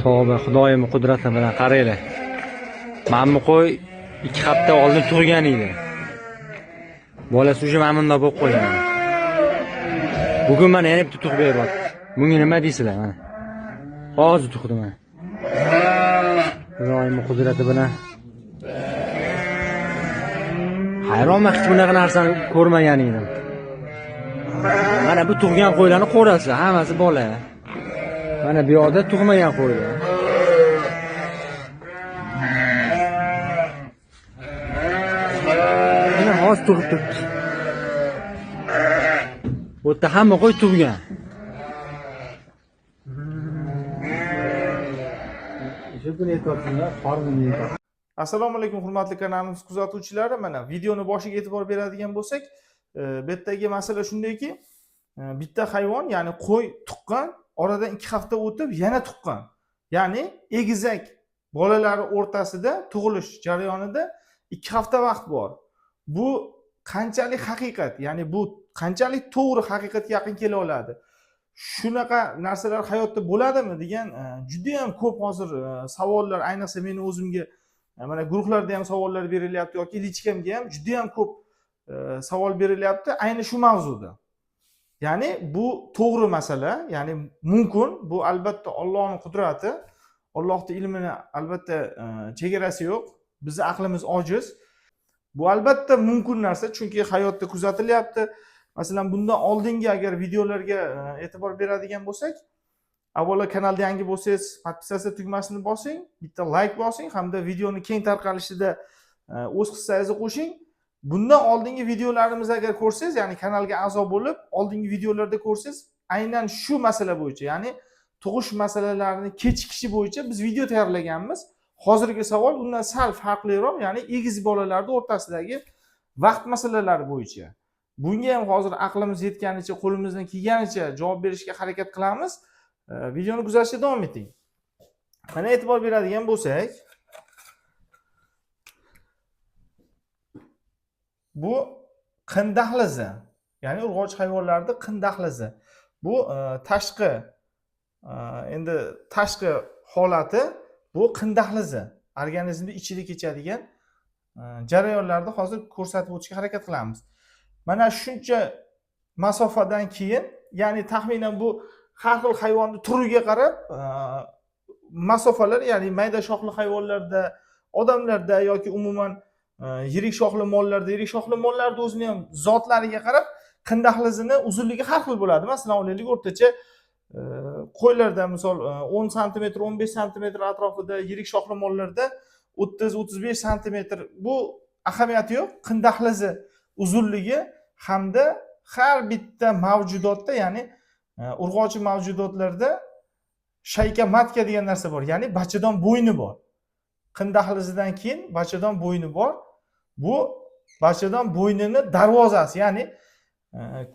Tavba, Xudoyim qudrati bilan qaranglar. Mana bu qo'y 2 hafta oldin tug'gan edi. Bolasi уже mana bunday bo'lib qo'ygan. Bugun mana yana bitta tug'ib beryapti. Bunga nima deysizlar mana? Hozir tug'di mana. Xudoyim qudrati bilan. Hayronman, hech bunaqa narsani ko'rmagan edim. Mana bu tug'gan qo'ylarni qo'rasi, hammasi bola. Mana bu yoqda tug'magan qo'ylar. Mana hozir tug'ib turibdi. Bu yerda hamma qo'y tug'gan. O'sha kuni aytyapsizlar, qornimni yetyapti. Assalomu alaykum hurmatli kanalimiz kuzatuvchilari. Mana videoni boshiga e'tibor beradigan bo'lsak, bu yerdagi masala shundayki, bitta hayvon, ya'ni qo'y tuqqan, oradan 2 hafta o'tib yana tuqqan. Ya'ni egizak bolalari o'rtasida tug'ilish jarayonida 2 hafta vaqt bor. Bu qanchalik haqiqat, ya'ni bu qanchalik to'g'ri haqiqatga yaqin kela oladi? Shunaqa narsalar hayotda bo'ladimi degan juda ham ko'p hozir savollar, ayniqsa meni o'zimga mana guruhlarda ham savollar berilyapti yoki lichkamga ham juda ham ko'p savol berilyapti ayni shu mavzuda. Ya'ni bu to'g'ri masala, ya'ni mumkin, bu albatta Allohning qudrati, Allohning ilmini albatta chegarasi yo'q, bizni aqlimiz ojiz. Bu albatta mumkin narsa, chunki hayotda kuzatilyapti. Masalan, bundan oldingi agar videolarga e'tibor beradigan bo'lsak, avvalo kanalda yangi bo'lsangiz, podpisatsiya tugmasini bosing, bitta like bosing hamda videoni keng tarqalishida o'z hissangizni qo'shing. Bundan oldingi videolarimizni agar ko'rsangiz, ya'ni kanalga a'zo bo'lib, oldingi videolarda ko'rsangiz, aynan shu masala bo'yicha, ya'ni tug'ish masalalarini kechikishi bo'yicha biz video tayyorlaganmiz. Hozirgi savol undan sal farqliroq, ya'ni egiz bolalarning o'rtasidagi vaqt masalalari bo'yicha. Bunga ham hozir aqlimiz yetganicha, qo'limizdan kelganicha javob berishga harakat qilamiz. Videoni kuzatishda davom eting. Mana e'tibor beradigan bo'lsak, bu qin dahlizi, ya'ni urg'ochi hayvonlarda qin dahlizi. Bu tashqi, endi tashqi holati bu qin dahlizi. Organizmning ichida kechadigan jarayonlarni hozir ko'rsatib o'tishga harakat qilamiz. Mana shuncha masofadan keyin, ya'ni taxminan bu har xil hayvonning turiga qarab masofalar, ya'ni mayda shoxli hayvonlarda, odamlarda yoki umuman yirik shoxli mollarda, yirik shoxli mollarda o'zini ham zotlariga qarab qin dahlizini uzunligi har xil bo'ladi. Masalan, olaylik, o'rtacha qo'ylarda misol 10 santimetr, 15 santimetr atrofida, yirik shoxli mollarda 30-35 santimetr. Bu ahamiyati yo'q. Qin dahlizi uzunligi hamda har bitta mavjudotda, ya'ni urg'ochi mavjudotlarda shayka matka degan narsa bor, ya'ni bachadon bo'yni bor. Qin dahlizidan keyin bachadon bo'yni bor. Bu bachadon bo'ynini darvozasi, ya'ni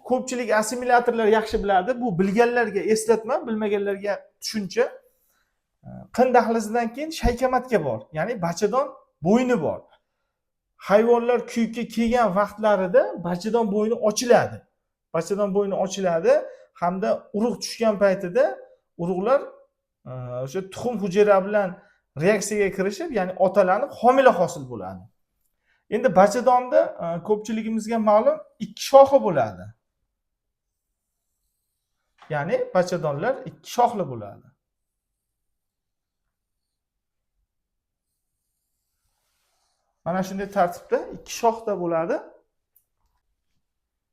ko'pchilik assimilyatorlar yaxshi biladi, bu bilganlarga eslatma, bilmaganlarga tushuncha. Qin dahlizidan keyin shayka matka bor, ya'ni bachadon bo'yni bor. Hayvonlar kuyukka kelgan vaqtlarida bachadon bo'yni ochiladi. Bachadon bo'yni ochiladi hamda urug' tushgan paytida urug'lar o'sha tuxum hujayra bilan reaksiyaga kirishib, ya'ni otalanib homila hosil bo'ladi. Endi bachadonda ko'pchiligimizga ma'lum 2 shoxi bo'ladi. Ya'ni bachadonlar 2 shoxli bo'ladi. Mana shunday tartibda 2 shoxda bo'ladi.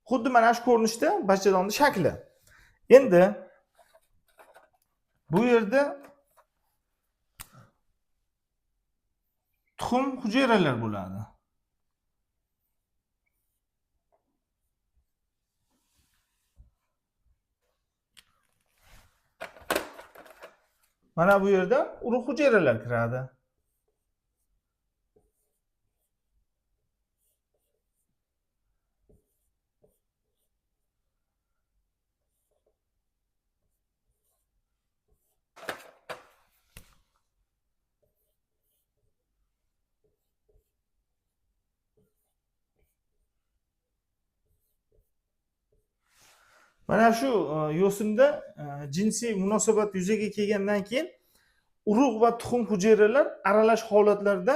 Xuddi mana shu ko'rinishda bachadonning shakli. Endi bu yerda tuxum hujayralar bo'ladi. Mana bu yerda urug' hujayralar kiradi. Mana shu yo'sinda jinsiy munosabat yuzaga kelgandan keyin Urug' va tuxum hujayralar aralash holatlarda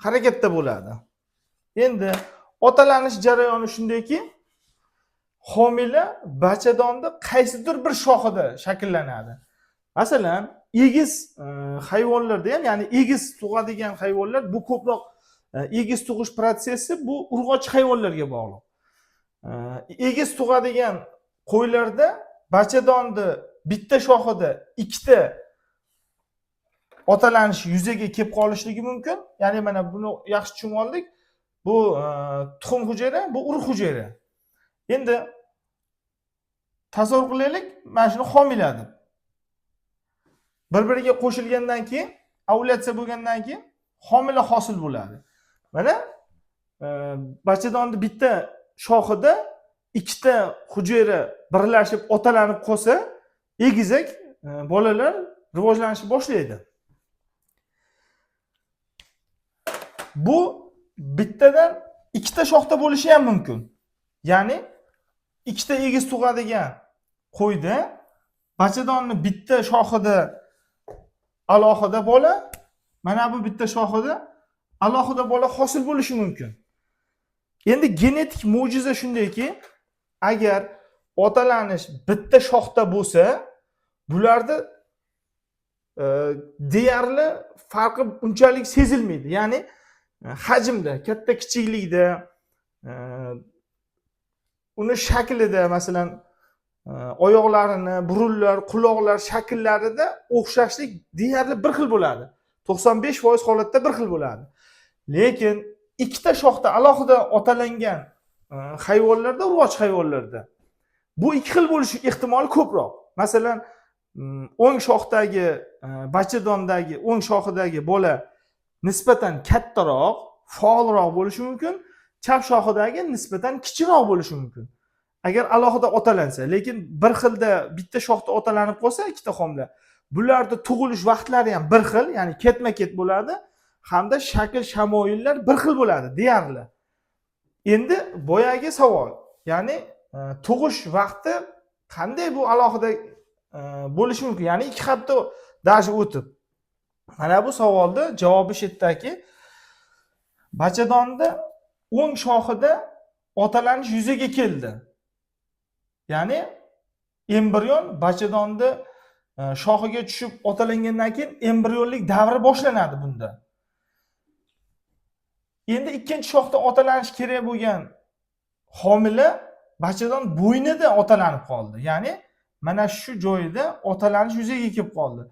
harakatda bo'ladi. Endi otalanish jarayoni shundayki, homila bachadonda qaysidir bir shoxida shakllanadi. Masalan, egiz hayvonlarda ham, ya'ni egiz tug'adigan hayvonlar, bu ko'proq egiz tug'ish protsessi bu urg'ochi hayvonlarga bog'liq. Egiz tug'adigan qo'ylarda bachadonni bitta shoxida ikkita otalanish yuzaga kelib qolishligi mumkin. Ya'ni mana buni yaxshi tushunib oldik. Bu tuxum hujayra, bu urug' hujayra. Endi tasavvur qilaylik, mana shuni homila deb. Bir-biriga qo'shilgandan keyin, ovulyatsiya bo'lgandan keyin homila hosil bo'ladi. Mana bachadonni bitta shoxida ikkita hujayra birlashib otalanib qolsa, egizak bolalar rivojlanishni boshlaydi. Bu bittadan ikkita shoxda bo'lishi ham mumkin. Ya'ni ikkita egiz tug'adigan qo'yda bachadonni bitta shoxida alohida bola, mana bu bitta shoxida alohida bola hosil bo'lishi mumkin. Endi genetik mo'jiza shundayki, agar otalanish bitta shoxda bo'lsa, bularda deyarli farqi unchalik sezilmaydi. Ya'ni hajmda, katta kichiklikda, uni shaklida, masalan, oyoqlarini, burunlar, quloqlar shakllarida o'xshashlik deyarli bir xil bo'ladi. 95% holatda bir xil bo'ladi. Lekin ikkita shoxda alohida otalangan hayvonlarda, urg'och hayvonlarda bu ikki xil bo'lishi ehtimoli ko'proq. Masalan, o'ng shoxdagi bachadondagi o'ng shoxidagi bola nisbatan kattaroq, faolroq bo'lishi mumkin, chap shoxidagi nisbatan kichikroq bo'lishi mumkin. Agar alohida otalansa, lekin bir xilda bitta shoxda otalanib qolsa ikkita homila, bularda tug'ilish vaqtlari ham bir xil, ya'ni ketma-ket bo'ladi hamda shakl shamoyillar bir xil bo'ladi deyarli. Endi boyagi savol, ya'ni tug'ish vaqti qanday bu alohida bo'lishi mumkin, ya'ni 2 hafta даже o'tib. Mana bu savolni javobi shu yerdaki, bachadonda o'ng shoxida otalanish yuzaga keldi. Ya'ni embrion bachadonni shoxiga tushib otalangandan keyin embrionlik davri boshlanadi bunda. Endi ikkinchi shoxda otalanish kerak bo'lgan homila bachadon bo'ynida otalanib qoldi. Ya'ni mana shu joyida otalanish yuzaga kelib qoldi.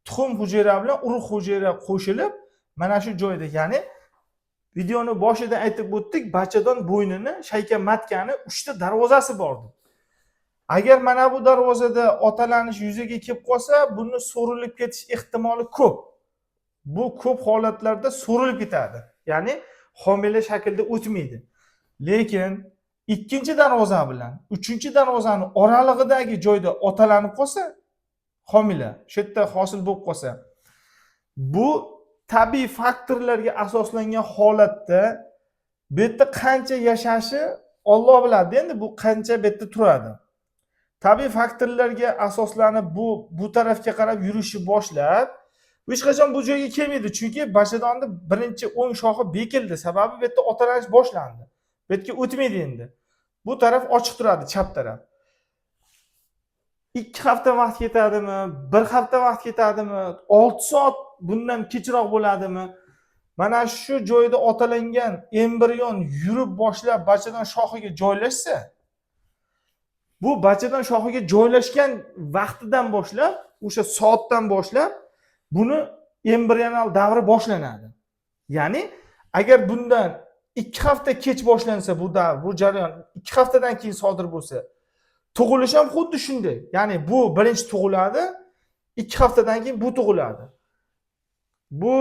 Tuxum hujayra bilan urug' hujayra qo'shilib mana shu joyda, ya'ni videoni boshida aytib o'tdik, bachadon bo'ynini, shayka matkani 3 ta darvozasi bor deb. Agar mana bu darvozada otalanish yuzaga kelib qolsa, buni so'rilib ketish ehtimoli ko'p. Bu ko'p holatlarda so'rilib ketadi. Ya'ni homila shaklda o'tmaydi. Lekin ikkinchi darvoza bilan uchinchi darvozani oralig'idagi joyda otalanib qolsa, homila shu yerda hosil bo'lib qolsa, bu tabiiy faktorlarga asoslangan holatda bu yerda qancha yashashi Alloh biladi. Endi bu qancha bu yerda turadi. Tabiiy faktorlarga asoslanib bu tarafga qarab yurishni boshlab, hech qachon bu joyga kelmaydi, chunki bachadonni birinchi o'ng shoxi bekildi, sababi bu yerda otalanish boshlandi. Bu yerga o'tmaydi endi. Bu taraf ochiq turadi, chap taraf. 2 hafta vaqt ketadimi, 1 hafta vaqt ketadimi, 6 soat bundan kechroq bo'ladimi? Mana shu joyda otalangan embrion yurib boshlab bachadon shoxiga joylashsa, bu bachadon shoxiga joylashgan vaqtidan boshlab, o'sha soatdan boshlab buni embrional davri boshlanadi. Ya'ni agar bundan 2 hafta kech boshlansa, bu davr, bu jarayon 2 haftadan keyin sodir bo'lsa, tug'ilish ham xuddi shunday. Ya'ni bu birinchi tug'iladi, 2 haftadan keyin bu tug'iladi. Bu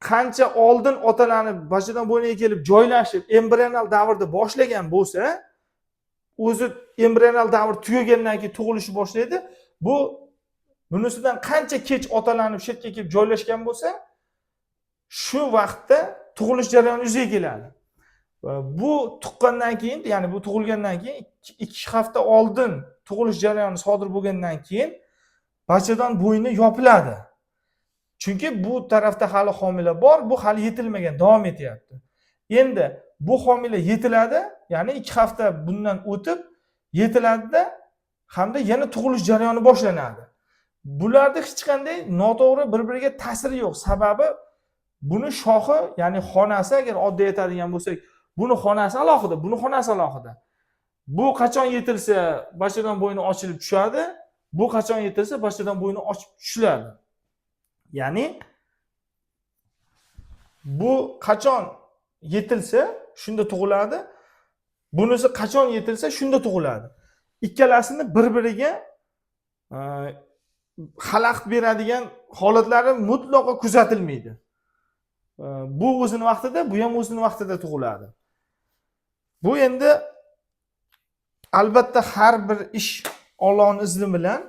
qancha oldin otalanib bachadon bo'yniga kelib joylashib embrional davrda boshlagan bo'lsa, o'zi embrional davr tugagandan keyin tug'ilishni boshlaydi. Bu bunisidan qancha kech otalanib shu yerga kelib joylashgan bo'lsa, shu vaqtda tug'ilish jarayoni yuzaga keladi. Bu tuqqandan keyin, ya'ni bu tug'ilgandan keyin 2 hafta oldin tug'ilish jarayoni sodir bo'lgandan keyin bachadon bo'yni yopiladi. Chunki bu tarafda hali homila bor, bu hali yetilmagan, davom etyapti. Endi bu homila yetiladi, ya'ni 2 hafta bundan o'tib yetiladida hamda yana tug'ilish jarayoni boshlanadi. Bularda hech qanday noto'g'ri bir biriga ta'siri yo'q. Sababi buni shoxi, ya'ni xonasi, agar oddiy aytadigan bo'lsak, buni xonasi alohida, buni xonasi alohida. Bu qachon yetilsa, bachadon bo'yni ochilib tushadi, bu qachon yetilsa, bachadon bo'yni ochib tushiladi. Ya'ni bu qachon yetilsa, shunda tug'iladi, bunisi qachon yetilsa, shunda tug'iladi. Ikkalasini bir biriga xalaqit beradigan holatlari mutlaqo kuzatilmaydi. Bu o'zini vaqtida, bu ham o'zini vaqtida tug'iladi. Bu endi albatta har bir ish Ollohni izni bilan.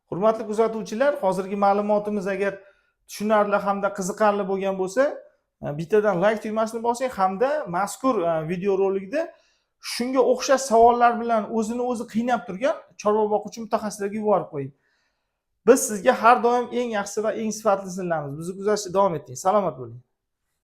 Hurmatli kuzatuvchilar, hozirgi ma'lumotimiz agar tushunarli hamda qiziqarli bo'lgan bo'lsa, bittadan layk tugmasini bosing hamda mazkur videorolikda shunga o'xshash savollar bilan o'zini o'zi qiynab turgan chorva boquvchi mutaxassislarga yuborib qo'ying. Biz sizga har doim eng yaxshi va eng sifatlisini tilamiz. Bizni kuzatishda davom eting. Salomat bo'ling.